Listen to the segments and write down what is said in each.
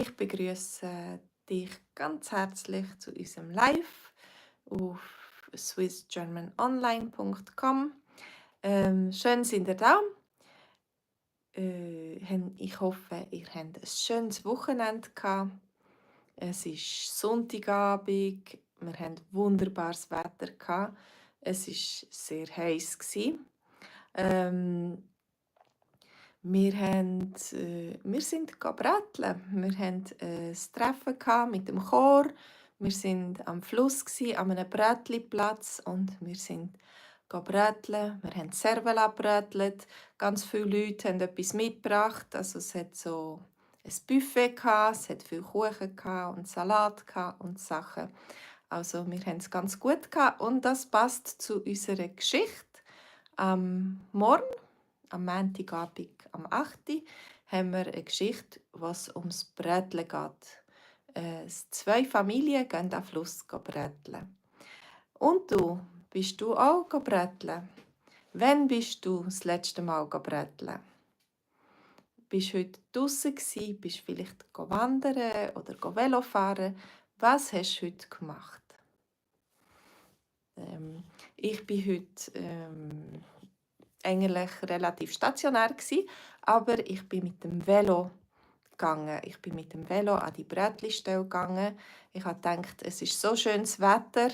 Ich begrüße dich ganz herzlich zu unserem Live auf swissgermanonline.com. Schön sind ihr da. Ich hoffe, ihr habt ein schönes Wochenende gehabt. Es ist Sonntagabend. Wir hatten wunderbares Wetter gehabt. Es war sehr heiß gewesen. Wir sind bräteln. Wir hatten ein Treffen gehabt mit dem Chor. Wir sind am Fluss gsi, an einem Brätli-Platz und wir sind bräteln. Wir haben Servela brätelt. Ganz viele Leute haben etwas mitgebracht. Also es hat so ein Buffet gehabt, es hat viel Kuchen gehabt und Salat gehabt und Sachen. Also wir haben es ganz gut gehabt und das passt zu unserer Geschichte. Am Morgen, am Montagabend, am 8. Uhr, haben wir eine Geschichte, was ums Bräteln geht. Zwei Familien gehen am Fluss bräteln. Und du, bist du auch bräteln? Wann bist du das letzte Mal bräteln? Bist du heute draussen gsi? Bist du vielleicht wandern oder Velofahren? Was hast du heute gemacht? Ich bin heute eigentlich relativ stationär gsi, aber ich bin mit dem Velo gegangen. Ich bin mit dem Velo an die Brätli-Stelle gegangen. Ich habe gedacht, es ist so schönes Wetter.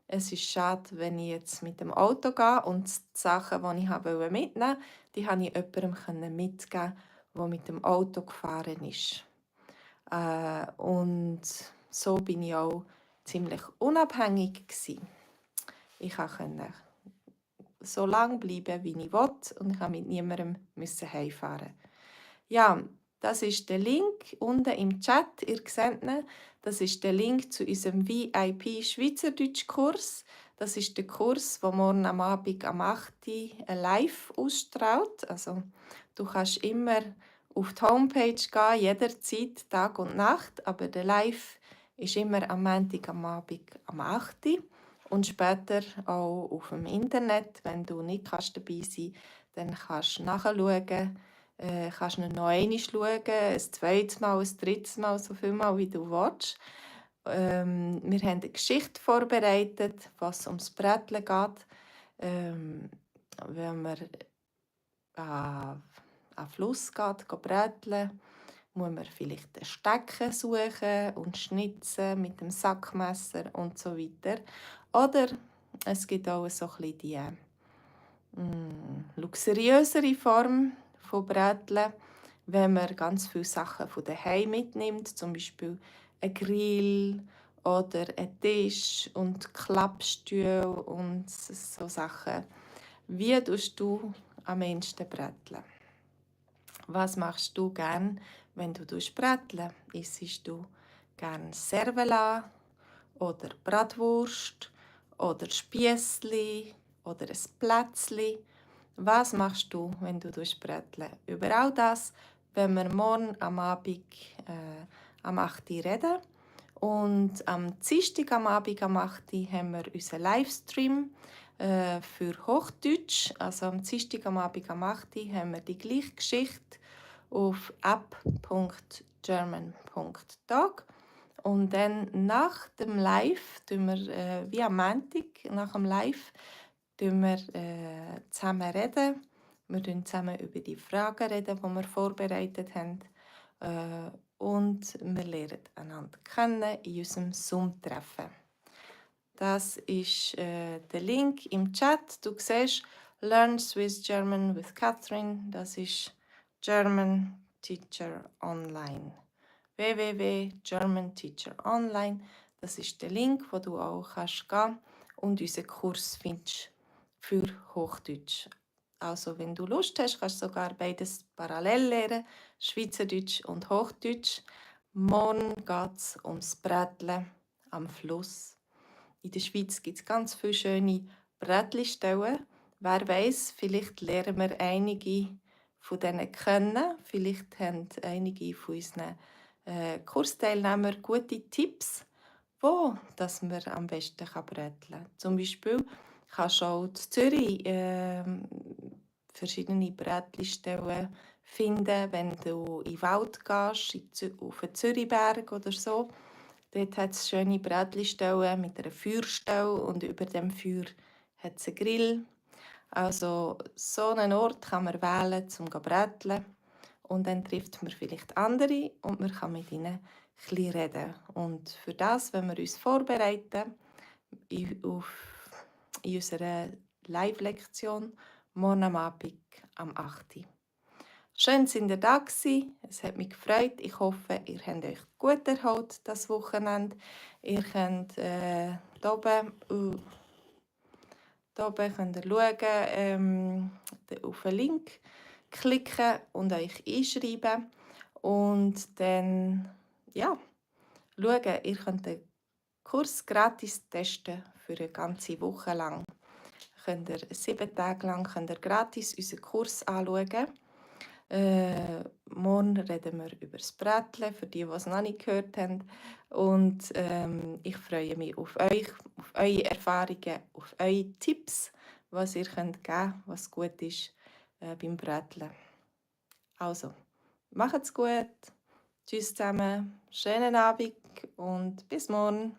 Es ist schade, wenn ich jetzt mit dem Auto gehe und die Sachen, die ich mitnehmen wollte, die konnte ich jemandem mitgeben, der mit dem Auto gefahren ist. Und so bin ich auch ziemlich unabhängig gewesen. Ich konnte so lange bleiben, wie ich wollte, und ich musste mit niemandem heimfahren. Ja, das ist der Link unten im Chat. Ihr seht ihn. Das ist der Link zu unserem VIP-Schweizerdeutsch-Kurs. Das ist der Kurs, der morgen am Abend am 8. Uhr live ausstrahlt. Also, du kannst immer auf die Homepage gehen, jederzeit, Tag und Nacht. Aber der Live ist immer am Montag am Abend am 8. Uhr. Und später auch auf dem Internet. Wenn du nicht dabei sein kannst, dann kannst du nachschauen. Kannst du noch einmal schauen, ein zweites Mal, ein drittes Mal, so viel Mal, wie du willst. Wir haben eine Geschichte vorbereitet, was ums Bräteln geht. Wenn man an den Fluss geht bräteln, muss man vielleicht einen Stecken suchen und schnitzen mit dem Sackmesser und so weiter. Oder es gibt auch so ein bisschen die luxuriösere Form von Bräteln, wenn man ganz viele Sachen von daheim mitnimmt, zum Beispiel einen Grill oder einen Tisch und Klappstühle und so Sachen. Wie tust du am ehesten bräteln? Was machst du gern, wenn du bräteln? Isst du gern Servela oder Bratwurst oder Spiessli oder ein Plätzli? Was machst du, wenn du bräteln? Über all das wenn wir morgen am Abend am 8. Uhr reden. Und am Dienstag am Abend am 8. Uhr haben wir unseren Livestream für Hochdeutsch. Also am Dienstag am Abend am 8. Uhr haben wir die gleiche Geschichte auf app.german.talk. Und dann nach dem Live, wie am Montag, nach dem Live, zusammen reden. Wir reden zusammen über die Fragen reden, die wir vorbereitet haben. Und wir lernen einander kennen in unserem Zoom-Treffen. Das ist der Link im Chat. Du siehst Learn Swiss German with Catherine. Das ist German Teacher Online. www.germanteacheronline. Das ist der Link, wo du auch gehen kannst und unseren Kurs findest für Hochdeutsch. Also wenn du Lust hast, kannst du sogar beides parallel lernen, Schweizerdeutsch und Hochdeutsch. Morgen geht es ums Bräteln am Fluss. In der Schweiz gibt es ganz viele schöne Brätli-Stellen. Wer weiss, vielleicht lernen wir einige von denen kennen. Vielleicht haben einige von unseren Kursteilnehmern gute Tipps, wo dass man am besten bräteln kann. Zum Beispiel kannst du auch in Zürich verschiedene Brätli-Stellen finden, wenn du in den Wald gehst, auf den Zürichberg oder so. Dort hat es schöne Brätli-Stellen mit einer Feuerstelle und über dem Feuer hat es einen Grill. Also so einen Ort kann man wählen, zum zu bräteln. Und dann trifft man vielleicht andere und man kann mit ihnen ein bisschen reden. Und für das, wenn wir uns vorbereiten in unserer Live-Lektion morgen am Abend am 8. Schön, sind ihr da gewesen. Es hat mich gefreut. Ich hoffe, ihr habt euch gut erholt das Wochenende. Ihr könnt hier oben könnt ihr schauen, auf den Link klicken und euch einschreiben. Und dann, ja, schauen, ihr könnt den Kurs gratis testen für eine ganze Woche lang. Könnt ihr 7 Tage lang gratis unseren Kurs anschauen. Morgen reden wir über das Brätlen, für die es noch nicht gehört haben. Und ich freue mich auf euch, auf eure Erfahrungen, auf eure Tipps, was ihr geben könnt, was gut ist beim Brätlen. Also, macht's gut. Tschüss zusammen, schönen Abend und bis morgen.